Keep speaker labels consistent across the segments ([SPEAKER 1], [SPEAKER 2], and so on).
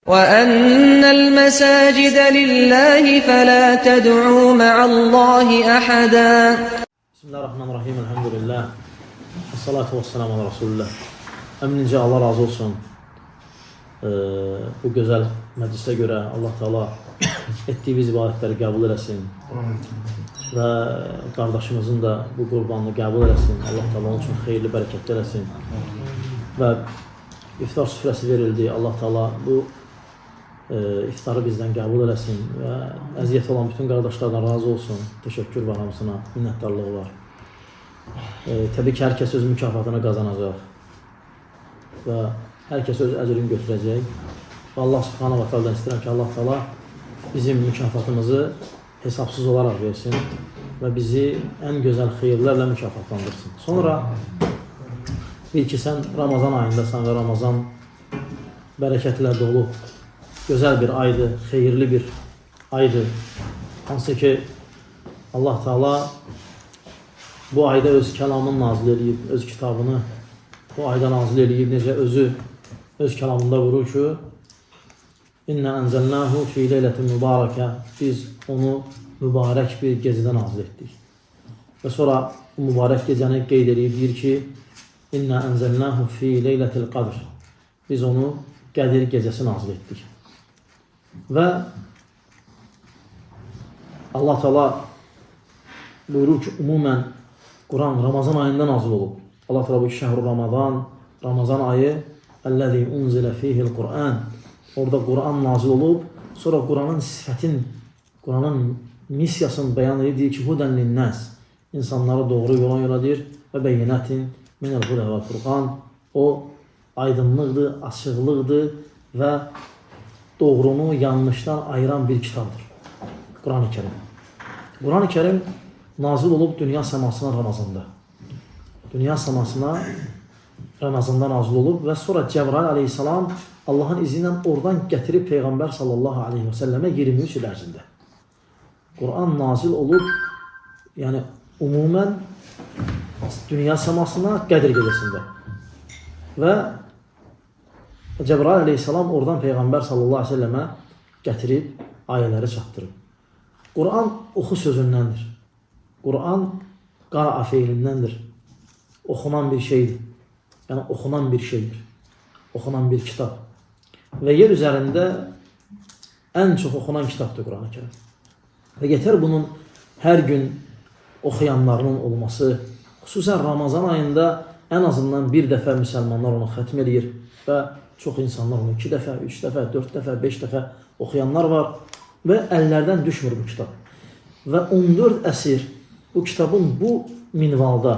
[SPEAKER 1] وأن المساجد لله فلا تدعوا مع الله أحدا.
[SPEAKER 2] Bismillahirrahmanirrahim, elhamdülillah. Salatu və selamu ala Rasulullah. Əmincə Allah razı olsun. Bu gözəl məclisə görə Allah Teala etdiyimiz ibadətləri qəbul eləsin. Və qardaşımızın da bu qurbanını qəbul eləsin. Allah Teala onun üçün xeyirli, bərəkətli eləsin. Və iftar süfrəsi verildi. Allah Teala bu iftarı bizdən qəbul eləsin və əziyyət olan bütün qardaşlardan razı olsun. Təşəkkür var hamısına, minnətdarlığı var. Təbii ki, hər kəs öz mükafatını qazanacaq və hər kəs öz əcrini götürəcək. Və Allah Subhanahu va Taala'dan istəyirəm ki, Allah Taala bizim mükafatımızı hesabsız olaraq versin və bizi ən gözəl xeyirlərlə mükafatlandırsın. Sonra bil ki, sən Ramazan ayındasan və Ramazan bərəkətlə dolu gözəl bir aydır, xeyirli bir aydır. Hansı ki Allah Teala bu ayda öz kəlamını nazil eləyib, öz kitabını bu ayda nazil eləyib, necə özü öz kəlamında buyurur ki: İnna enzelnahu fi leyletin mübarekə. Biz onu mübarək bir gecədə nazil etdik. Və sonra bu mübarək gecəni qeyd eləyib, deyir ki: İnna enzelnahu fi leyletil qadr. Biz onu Qədir gecəsi nazil etdik. Və Allah Teala buyurur ki, umumən Quran Ramazan ayında nazil olub. Allah Teala bu şəhru Ramazan, Ramazan ayı əlləzi unzilə fihil Quran. Orada Quran nazil olub. Sonra Quranın sifətin, Quranın missiyasını bəyan edir, deyir ki, hudən linnəs. İnsanları doğru yola yönəldir və beyinətin minəl hudə və furqan. O aydınlıqdır, açıqlıqdır və doğrunu yanlışdan ayıran bir kitabdır. Quran-ı Kerim. Quran-ı Kerim nazil olub dünya səmasına Ramazanda. Dünya səmasına Ramazanda nazil olub və sonra Cəbrail aleyhissalam Allahın izni ilə oradan gətirib Peyğəmbər sallallahu aleyhi və səlləmə 23 il ərzində. Quran nazil olub, yəni umumən dünya səmasına Qədir gecəsində. Və Cəbrail aleyhissalam oradan Peyğəmbər sallallahu aleyhi və səlləmə gətirib ayələri çatdırıb. Quran oxu sözündəndir. Quran qara'a feilindəndir. Oxunan bir şeydir. Yəni oxunan bir şeydir. Oxunan bir kitab. Və yer üzərində ən çox oxunan kitabdır Quran-ı Kerim. Və yetər bunun hər gün oxuyanlarının olması, xüsusən Ramazan ayında ən azından bir dəfə müsəlmanlar onu xətm eləyir və çox insanlar onu 2 dəfə, 3 dəfə, 4 dəfə, 5 dəfə oxuyanlar var və əllərdən düşmür bu kitab. Və 14 əsr bu kitabın bu minvalda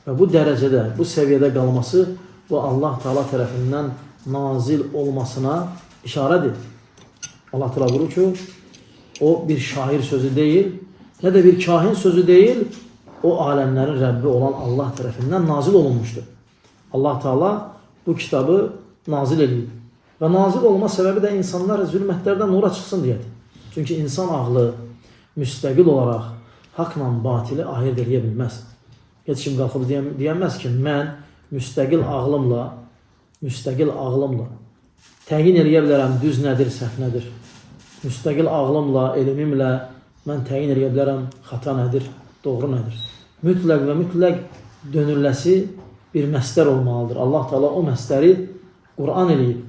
[SPEAKER 2] və bu dərəcədə, bu səviyyədə qalması bu Allah Teala tərəfindən nazil olmasına işarədir. Allah Teala buyurur ki, o bir şair sözü deyil, nə də bir kahin sözü deyil, o aləmlərin Rəbbi olan Allah tərəfindən nazil olunmuşdur. Allah Teala bu kitabı nazil eləyib. Və nazil olma səbəbi də insanlar zülmətlərdən nura çıxsın deyədir. Çünki insan ağlı müstəqil olaraq haqla batili ayırt eləyə bilməz. Heç kim qalxıb deyəməz ki, mən müstəqil ağlımla təyin eləyə bilərəm düz nədir, səhv nədir. Müstəqil ağlımla, elmimlə mən təyin eləyə bilərəm xata nədir, doğru nədir. Mütləq və mütləq dönüləsi bir məstər olmalıdır. Allah Teala o məstəri Quran eləyib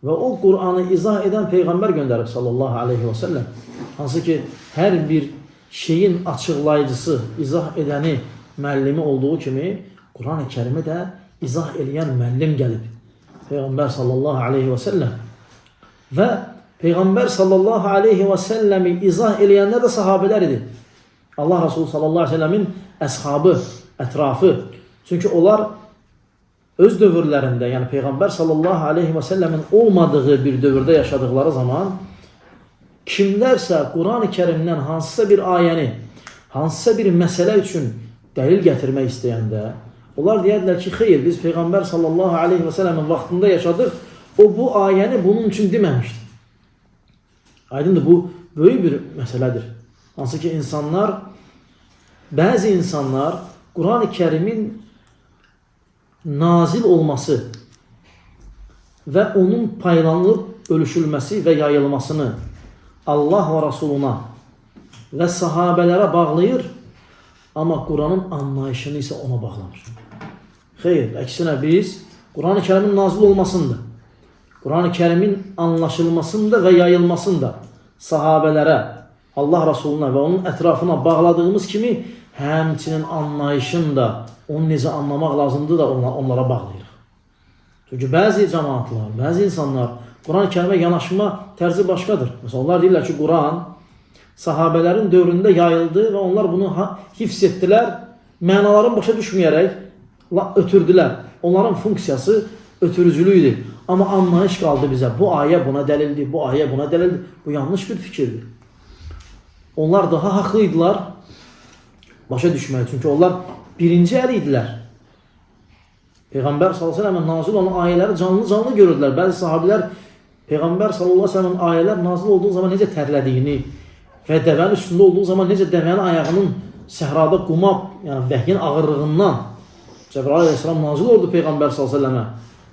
[SPEAKER 2] və o Qur'anı izah edən peyğəmbər göndərib sallallahu aleyhi və səlləm. Hansı ki, hər bir şeyin açıqlayıcısı, izah edəni, müəllimi olduğu kimi Quran-ı Kərimi də izah eləyən müəllim gəlib. Peyğəmbər sallallahu aleyhi və səlləm. Və Peyğəmbər sallallahu aleyhi və səlləmi izah eləyənlər də sahabələr idi. Allah Resulü sallallahu aleyhi və səlləmin əshabı, ətrafı. Çünki onlar öz dövrlərində, yəni Peyğəmbər sallallahu aleyhi və səlləmin olmadığı bir dövrdə yaşadıkları zaman kimlərsə Quran-ı Kərimdən hansısa bir ayəni, hansısa bir məsələ üçün dəlil gətirmək istəyəndə, onlar deyərdilər ki, xeyr, biz Peyğəmbər sallallahu aleyhi və səlləmin vaxtında yaşadıq, o bu ayəni bunun üçün deməmişdi. Aydındır, bu böyük bir məsələdir. Hansı ki, insanlar, bəzi insanlar Quran-ı Kərimin nazil olması və onun paylanılıb bölüşülməsi və yayılmasını Allah və Rasuluna və sahabələrə bağlayır, amma Quranın anlayışını isə ona bağlamır. Xeyr, əksinə biz Quran-ı Kərimin nazil olmasında, Quran-ı Kərimin anlaşılmasında və yayılmasında sahabələrə, Allah Rasuluna və onun ətrafına bağladığımız kimi həmçinin anlayışını da, onu necə anlamaq lazımdır da onlara bağlayırıq. Çünki bəzi cəmaatlar, bəzi insanlar Quran-ı Kərimə yanaşma tərzi başqadır. Məsələn, onlar deyirlər ki, Quran sahabələrin dövründə yayıldı və onlar bunu hifz etdilər, mənaların başa düşməyərək ötürdülər. Onların funksiyası ötürücülüydü. Amma anlayış qaldı bizə. Bu ayə buna dəlildir, bu ayə buna dəlildir. Bu yanlış bir fikirdir. Onlar daha haqlı idilər başa düşməyə. Çünki onlar birinci əl idilər. Peyğəmbər sallallahu əleyhi və səlləmə nazil olan ayələri canlı-canlı görürdülər. Bəzi sahabilər Peyğəmbər sallallahu əleyhi və səlləmin ayələr nazil olduğu zaman necə tərlədiyini və dəvənin üstündə olduğu zaman necə dəvənin ayağının səhrada quma, yəni vəhyin ağırlığından Cəbrail əleyhissalam nazil oldu Peyğəmbər sallallahu əleyhi və səlləmə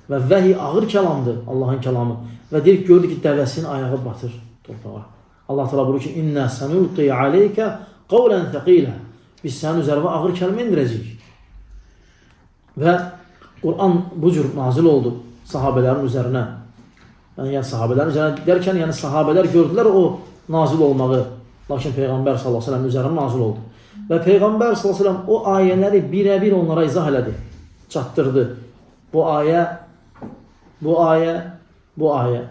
[SPEAKER 2] və vəhiy ağır kəlamdır, Allahın kəlamı. Və deyir, gördü ki, dəvəsinin ayağı batır torpağa. Allah Teala buyurur ki, İnna sanulqi aleyke qawlan thaqila. Biz sənin üzərinə ağır kəlmə indirəcəyik. Və Quran bu cür nazil oldu sahabələrin üzərinə. Yəni sahabələrin üzərinə dərkən, yəni sahabələr gördülər o nazil olmağı. Lakin Peyğəmbər sallallahu əleyhi və səlləm üzərinə nazil oldu. Və Peyğəmbər sallallahu əleyhi və səlləm o ayələri birəbir onlara izah elədi, çatdırdı. Bu ayə, bu ayə, bu ayə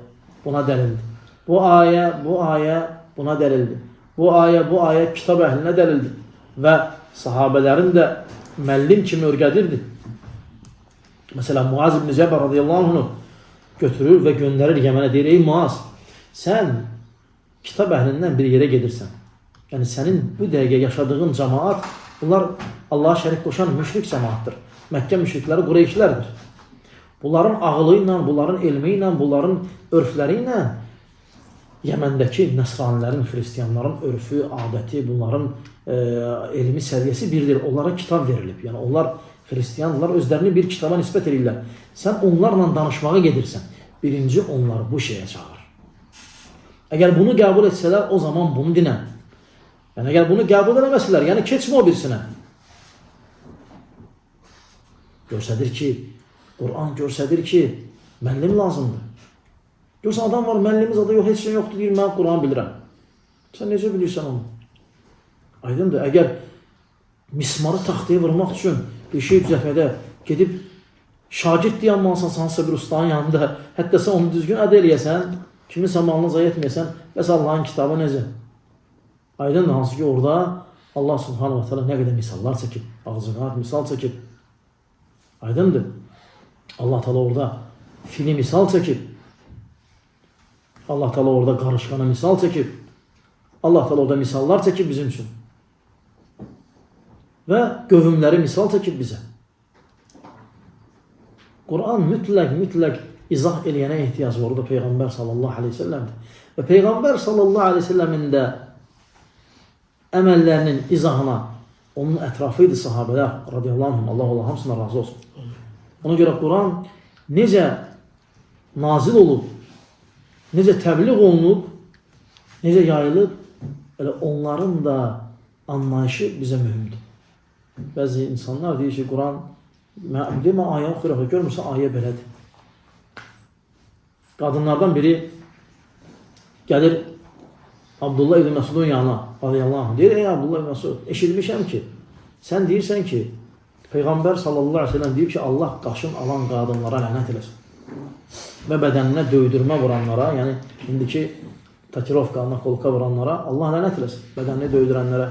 [SPEAKER 2] buna dəlildir. Bu ayə, bu ayə buna dəlildir. Bu ayə, bu ayə kitab əhlinə dəlildir. Və sahabələrin də müəllim kimi öyrədirdi. Məsələn, Muaz ibn Cəbər radiyallahu anh'ı götürür və göndərir Yəmənə, deyir, ey Muaz, sən kitab əhlindən bir yerə gedirsən. Yəni, sənin bu dəqiqə yaşadığın cəmaat, bunlar Allaha şərik qoşan müşrik cəmaatdır. Məkkə müşrikləri Qureyşlərdir. Bunların ağılı ilə, bunların elmi ilə, bunların örfləri ilə Yəməndəki nəsranilərin, xristianların örfü, adəti, bunların elmi səviyyəsi birdir. Onlara kitab verilib. Yəni, onlar xristianlar özlərini bir kitaba nisbət edirlər. Sən onlarla danışmağa gedirsən. Birinci, onları bu şeyə çağır. Əgər bunu qəbul etsələr, o zaman bunu dinə. Yəni, əgər bunu qəbul eləməsələr, yəni keçmə o birisinə. Göstərir ki, Quran göstərir ki, müəllim lazımdır. Görsən, adam var, müəllimiz adı yox, heç şey yoxdur, deyir, mən Quran bilirəm. Sən necə bilirsən onu? Aydındır, əgər mismarı taxtaya vurmaq üçün bir şey düzəltmədə gedib şagird dayanmalısan hansısa bir ustanın yanında, hətta sən onu düzgün əda eləyəsən, kiminsə malını zayi etməyəsən, bəs Allahın kitabı necə? Aydındır, hansı ki orada Allah subhanahu wa ta'ala nə qədər misallar çəkib, ağzına misal çəkib. Aydındır. Allah Teala orada fili misal çəkib. Allah Teala orada qarışqana misal çəkib. Allah Teala orada misallar çəkib bizim üçün. Və qövmləri misal çəkib bizə. Quran mütləq izah eləyənə ehtiyac var. O da Peyğəmbər sallallahu aleyhi ve sellemdir. Və Peyğəmbər sallallahu aleyhi ve sellemin də əməllərinin izahına onun ətrafı idi sahabələr radiyallahu anhum. Allah Allah hamısına razı olsun. Ona görə Quran necə nazil olub, necə təbliğ olunub, necə yayılıb, elə onların da anlayışı bizə mühümdür. Bəzi insanlar deyir ki, Quran, mən, deyir, mən ayə oxuyuram, görmürsən, ayə belədir. Qadınlardan biri gəlir Abdullah ibn Məsudun yanına, radiyallahu anh, deyir, ey Abdullah ibn Məsud, eşitmişəm ki, sən deyirsən ki, Peyğəmbər sallallahu aleyhi ve sellem deyir ki, Allah qaşın alan qadınlara lənət eləsin. Və bədəninə döydürmə vuranlara, yəni indiki tatirovka, nakolka vuranlara Allah lənət eləsin, bədənini döydürənlərə.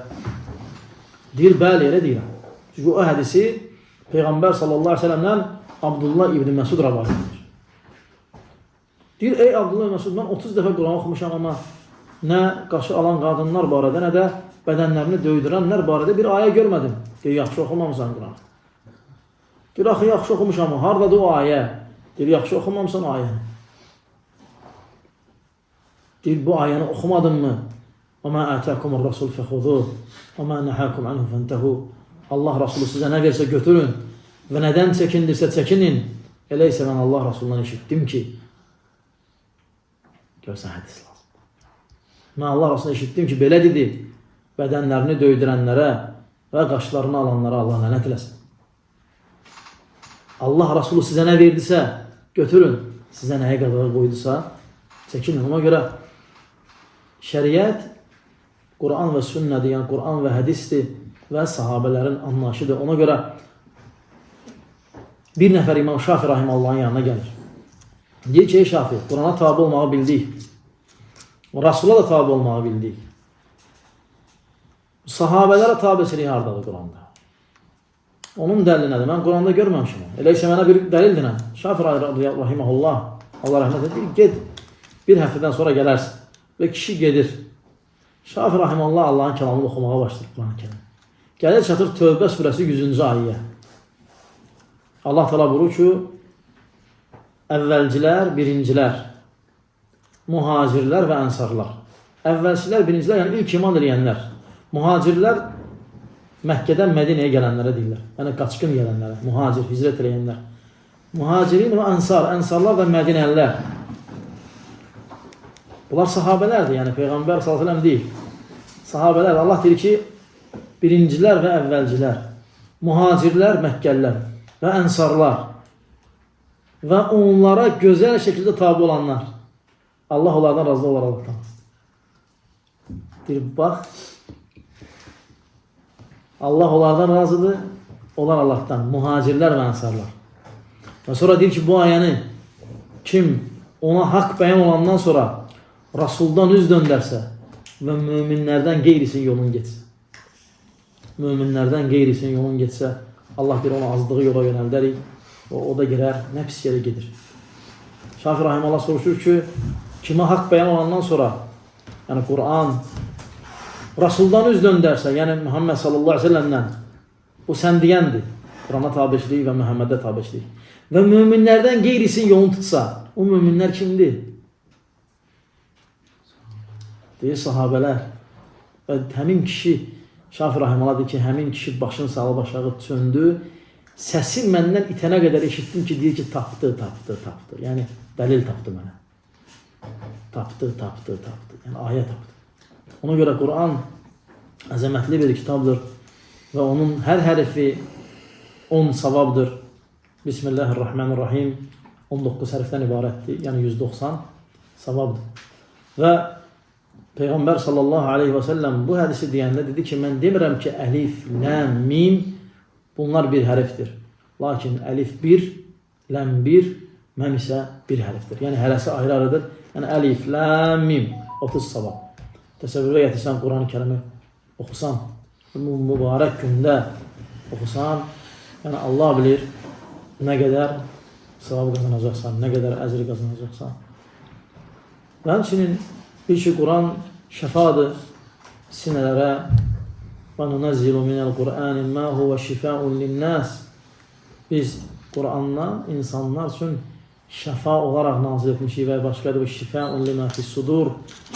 [SPEAKER 2] Deyir, bəli, elə deyirəm. Çünki o hədisi Peyğəmbər sallallahu aleyhi ve sellemdən Abdullah ibn Məsud rəvayət edir. Deyir, ey Abdullah ibn Məsud, mən 30 dəfə Quran oxumuşam, amma nə qaşı alan qadınlar barədə, nə də bədənlərini döydürənlər barədə bir ayə görmədim. Deyir, yaxşı oxumamısan Quranı. Deyir, axı, yaxşı oxumuşam, hardadır o ayə? Deyir, yaxşı oxumamısan ayəni. Deyir, bu ayəni oxumadın mı? وَمَا آتَاكُمُ الرَّسُولُ فَخُذُوهُ وَمَا نَهَاكُمْ عَنْهُ فَانْتَهُوا. Allah Resulü sizə nə versə götürün və nədən çəkindirsə çəkinin. Elə isə mən Allah Resulundan eşitdim ki, Görsən hədis lazım. Mən Allah Rasulunu eşitdim ki, belə dedi, bədənlərini döydürənlərə və qaşlarını alanlara Allah lənət eləsin. Allah Rasulü sizə nə verdisə, götürün. Sizə nəyə qədər qoydusa, çəkinin. Ona görə şəriət Quran və sünnədir, yəni Quran və hədisdir və sahabələrin anlayışıdır. Ona görə bir nəfər İmam Şafi rahiməllahın yanına gəlir. Deyir ki, ey Şafi, Qurana tabi olmağı bildik. Rasula da tabi olmağı bildik. Sahabələrə tabiçilik hardadır Quranda? Onun dəlili nədir? Mən Quranda görməmişim onu. Elə isə mənə bir dəlil dinə. Şafi rahiməhullah, Allah rəhmət edir, get, bir həftədən sonra gələrsin. Və kişi gedir. Şafi rahiməhullah Allahın kəlamını oxumağa başlayır Quran-ı Kərim. Gəlir çatır Tövbə surəsi 100-cü ayəyə. Allah Teala buyurur ki, əvvəlcilər, birincilər, muhacirlər və ənsarlar. Əvvəlçilər, birincilər, yəni ilk iman eləyənlər. Muhacirlər Məkkədən Mədinəyə gələnlərə deyirlər. Yəni qaçqın gələnlərə, muhacir, hicrət eləyənlər. Muhacirin və ənsar, ənsarlar da Mədinəlilər. Bunlar sahabələrdir, yəni Peyğəmbər sallallahu əleyhi və səlləm deyil. Sahabələr, Allah deyir ki, birincilər və əvvəlcilər, muhacirlər, Məkkəlilər və ənsarlar və onlara gözəl şəkildə tabi olanlar. Allah onlardan razı olar Allahdan. Deyir, bax, Allah onlardan razıdır, onlar Allahdan, muhacirlər və ənsarlar. Və sonra deyir ki, bu ayəni kim ona haqq bəyan olandan sonra Rasuldan üz döndərsə və möminlərdən qeyrisinin yolunu getsə, möminlərdən qeyrisinin yolunu getsə, Allah deyir, onu azdığı yola yönəldərik və o da girər, nə pis yerə gedir. Şafi rahiməllah soruşur ki, kimə haqq bəyan olandan sonra, yəni Quran, Rasuldan üz döndərsə, yəni Muhammed sallallahu aleyhi ve sellemdən, bu sən deyəndir, Qurana tabiçilik və Muhammedə tabiçilik. Və möminlərdən qeyrisinin yolunu tutsa, o möminlər kimdir? Deyir sahabələr. Və həmin kişi, Şafi rahiməllah deyir ki, həmin kişi başını salıb aşağı çöndü. Səsi məndən itənə qədər eşitdim ki, deyir ki, tapdı, tapdı, tapdı. Yəni dəlil tapdı mənə. Tapdı, tapdı, tapdı. Yəni ayə tapdı. Ona görə Quran əzəmətli bir kitabdır və onun hər hərfi 10 savabdır. Bismillahirrahmanirrahim 19 hərfdən ibarətdir. Yəni 190 savabdır. Və Peyğəmbər sallallahu aleyhi və səlləm bu hədisi deyəndə dedi ki, mən demirəm ki, əlif, ləm, mim bunlar bir hərfdir. Lakin əlif bir, ləm bir, məm isə bir hərfdir. Yəni hərəsi ayrı-ayrıdır. Yəni əlif, ləm, mim 30 savab. Təsəvvürə gətirsən Quran-ı Kərimi oxusan, bu mübarək gündə oxusan, yəni Allah bilir nə qədər savab qazanacaqsan, nə qədər əcr qazanacaqsan. Və həmçinin bir ki, Quran şəfadır sinələrə. Və nunazzilu minəl Qur'ani ma huve şifaun linnas. Biz Qurandan insanlar üçün şəfa olaraq nazil etmişik və başqa da bu şifaun limə fis-sudur,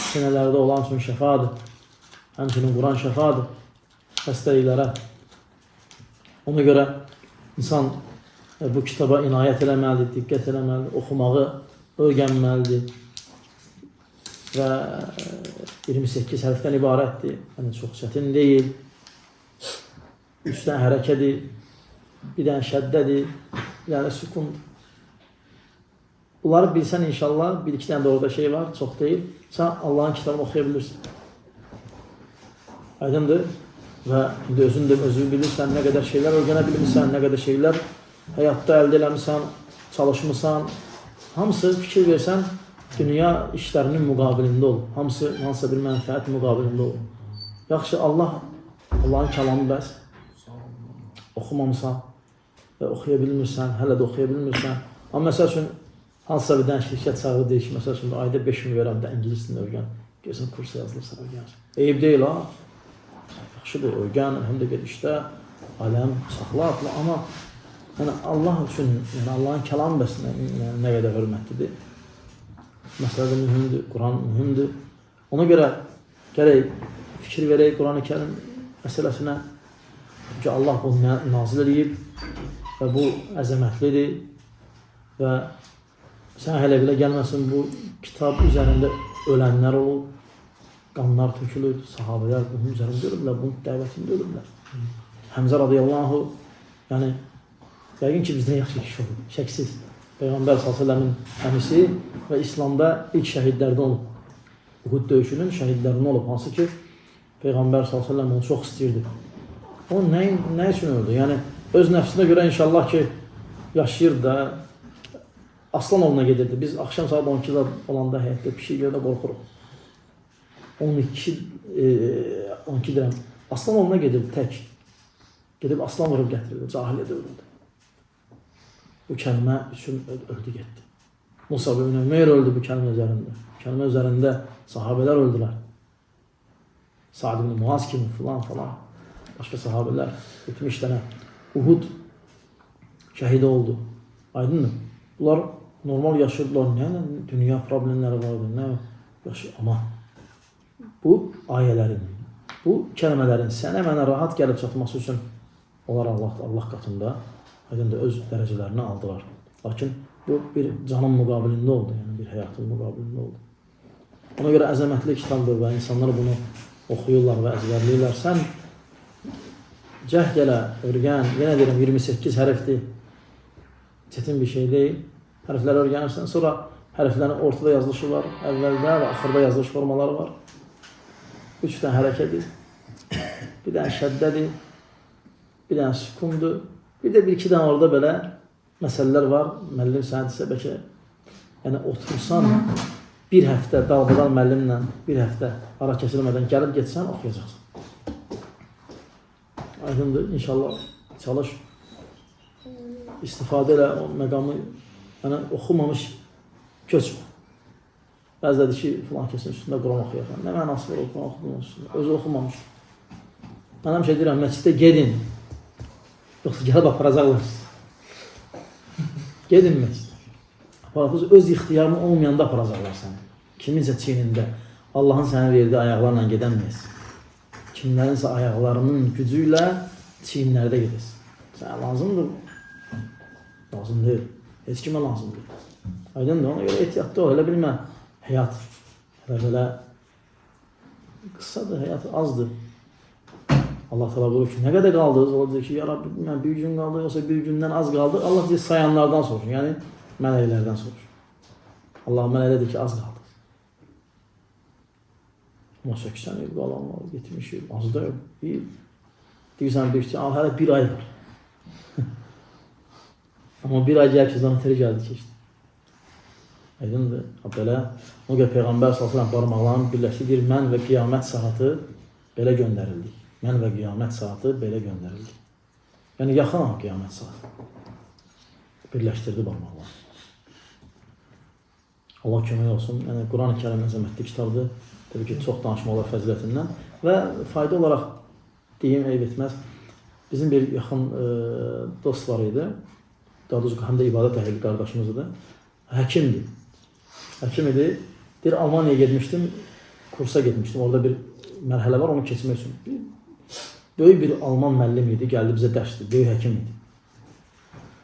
[SPEAKER 2] sinələrdə olan üçün şəfadır. Həmçinin Quran şəfadır xəstəliklərə. Ona görə insan bu kitaba inayət eləməlidir, diqqət eləməlidir, oxumağı öyrənməlidir. Və 28 hərfdən ibarətdir. Yəni çox çətin deyil. 3 dənə hərəkədir, bir dənə şəddədir, bir dənə sükundur. Bunları bilsən inşallah, bir iki dənə də orada şey var, çox deyil. Sən Allahın kitabını oxuya bilirsən. Aydındır? Və indi özün də özünü bilirsən, nə qədər şeylər öyrənə bilmirsən, nə qədər şeylər həyatda əldə eləmisən, çalışmısan. Hamısı fikir versən, dünya işlərinin müqabilində olur. Hamısı hansısa bir mənfəət müqabilində olur. Yaxşı, Allahın kəlamı bəs oxumamısan və oxuya bilmirsən, hələ də oxuya bilmirsən. Amma məsəl üçün, hansısa bir dənə şirkət çağırır, deyir ki, məsəl üçün, ayda 5000 verəm də ingilis dilini öyrən. Görsən, kursa yazılırsan, öyrənsən. Eyib deyil, ha. Yaxşıdır, öyrən, həm də ged işdə, aləm saxla, amma yəni Allah üçün, yəni Allahın kəlamı bəs nə qədər hörmətlidir. Məsələ də mühümdür, Quran mühümdür. Ona görə gərək fikir verək Quran-ı Kərim məsələsinə. Çünki Allah bunu nazil eləyib və bu əzəmətlidir və Sən hələ belə gəlməsin, bu kitab üzərində ölənlər olub, qanlar tökülür, sahabələr bunun üzərində ölüblər, bunun dəvətində ölüblər. Həmzə radiyallahu anhu, yəni yəqin ki bizdən yaxşı kişi olub, şəksiz. Peyğəmbər s.ə.v-in əmisi və İslamda ilk şəhidlərdən olub. Uhud döyüşünün şəhidlərindən olub, hansı ki Peyğəmbər s.ə.v onu çox istəyirdi. O nə üçün öldü? Yəni öz nəfsinə görə inşallah ki yaşayır da, aslan ovuna gedirdi. Biz axşam saat 12-də olanda həyətdə pişik görəndə qorxuruq. 12 deyirəm. Aslan ovuna gedirdi tək. Gedib aslan vurub gətirirdi cahiliyə dövründə. Bu kəlmə üçün öldü getdi. Musab ibn Ümeyr öldü bu kəlmə üzərində. Bu kəlmə üzərində sahabələr öldülər. Sa'd ibn Muaz kimi filan falan. Başqa sahabələr 70 dənə Uhud şəhidi oldu. Aydındır. Bunlar normal yaşayırdılar. Nə dünya problemləri vardı, nə yaşı. Amma bu ayələrin, bu kəlmələrin sənə mənə rahat gəlib çatması üçün onlar Allah qatında aydındır, öz dərəcələrini aldılar. Lakin bu bir canın müqabilində oldu, yəni bir həyatın müqabilində oldu. Ona görə əzəmətli kitabdır və insanlar bunu oxuyurlar və əzbərləyirlər. Sən cəhd elə, öyrən, yenə deyirəm 28 hərfdir. Çətin bir şey deyil. Hərfləri öyrənirsən, sonra hərflərin ortada yazılışı var, əvvəldə və axırda yazılış formaları var. 3 dənə hərəkədir, bir dənə şəddədir, bir dənə sükundur. Bir də bir-iki dənə orada belə məsələlər var. Müəllim sənə desə bəlkə, yəni otursan bir həftə dalbadal müəllimlə, bir həftə ara kəsilmədən gəlib getsən oxuyacaqsan. Aydındır, inşallah çalış, istifadə elə o məqamı, yəni oxumamış köçmə. Bəziləri ki, filan kəsin üstündə Quran oxuyaq. Nə mənası var o Quran oxuduğun üstündə? Özü oxumamış. Mən həmişə deyirəm, məsciddə gedin. Yoxsa gəlib aparacaqlar sizi. Gedin məscidə. Aparacaqlar, öz ixtiyarın olmayanda aparacaqlar səni. Kiminsə çiynində, Allahın sənə verdiyi ayaqlarla gedəməyəsən. Kimlərinsə ayaqlarının gücü ilə çiyinlərdə gedəsən. Sənə lazımdır. Lazım deyil. Heç kimə lazım deyil. Aydındır, ona görə ehtiyatlı ol. Elə bilmə, həyat elə belə qısadır, həyat azdır. Allah Teala buyurur ki, nə qədər qaldınız? O deyir ki, ya Rabbi, bilməm, bir gün qaldı, yoxsa bir gündən az qaldı. Allah deyir, sayanlardan soruşun, yəni mələklərdən soruşun. Allah mələklər deyir ki, az qaldı. Amma 80 il qalan var, 70 il, az da yox. Deyirsən, bir şey, hələ bir ay var. Amma bir ay gəlib ki, zanəteri gəldi, keçdi. Aydındır, belə. Ona görə Peyğəmbər s.ə.v barmaqlarını birləşdi, deyir, mən və qiyamət saatı belə göndərildik. Mən və qiyamət saatı belə göndərildi. Yəni, yaxınam qiyamət saatı. Birləşdirdi barmaqlarını. Allah kömək olsun. Yəni, Quran-ı Kərim əzəmətli kitabdır. Təbii ki, çox danışmaq olar fəzilətindən. Və fayda olaraq deyim, eyb etməz. Bizim bir yaxın dost var idi. Daha doğrusu, həm də ibadət əhli qardaşımız idi. Həkimdir. Həkim idi. Deyir, Almaniyaya getmişdim, kursa getmişdim. Orada bir mərhələ var, onu keçmək üçün. Böyük bir Alman müəllim idi, gəldi bizə dərsdir, böyük həkim idi.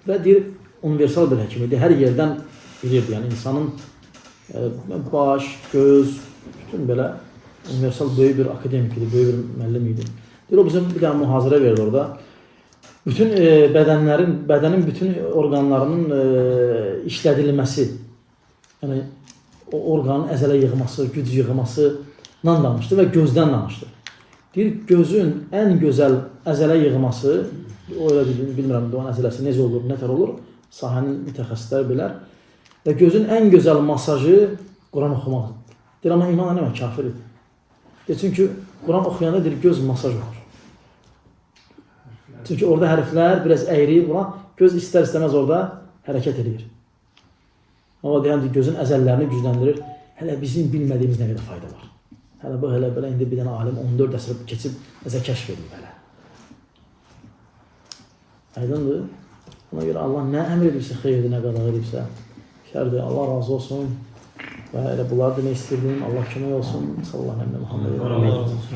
[SPEAKER 2] Və deyir, universal bir həkim idi, hər yerdən bilirdi. Yəni, insanın baş, göz, bütün belə universal böyük bir akademik idi, böyük bir müəllim idi. Deyir, o bizə bir dənə mühazirə verdi orada. Bütün bədənin bütün orqanlarının işlədilməsi, yəni o orqanın əzələ yığması, güc yığmasından danışdı və gözdən danışdı. Deyir, gözün ən gözəl əzələ yığması, o elə deyir, bilmirəm, onun əzələsi necə olur, nə tər olur, sahənin mütəxəssisləri bilər. Və gözün ən gözəl masajı Quran oxumaqdır. Deyir, amma iman eləmə, kafir idi. Deyir, çünki Quran oxuyanda deyir, göz masaj olur. Çünki orada hərflər biraz əyri, buna göz istər-istəməz orada hərəkət edir. Amma deyəm, gözün əzəllərini gücləndirir. Hələ bizim bilmədiyimiz nə qədər fayda var. Hələ bu, hələ belə indi bir dənə alim 14 əsr keçib nəsə kəşf edib hələ. Aydındır. Ona görə Allah nə əmr edibsə xeyirdir, nə qadağa edibsə şərdir. Allah razı olsun. Və elə bunları demək istirdim. Allah kömək olsun. Sallallahu əleyhi və Muhammed.
[SPEAKER 3] Allah razı olsun.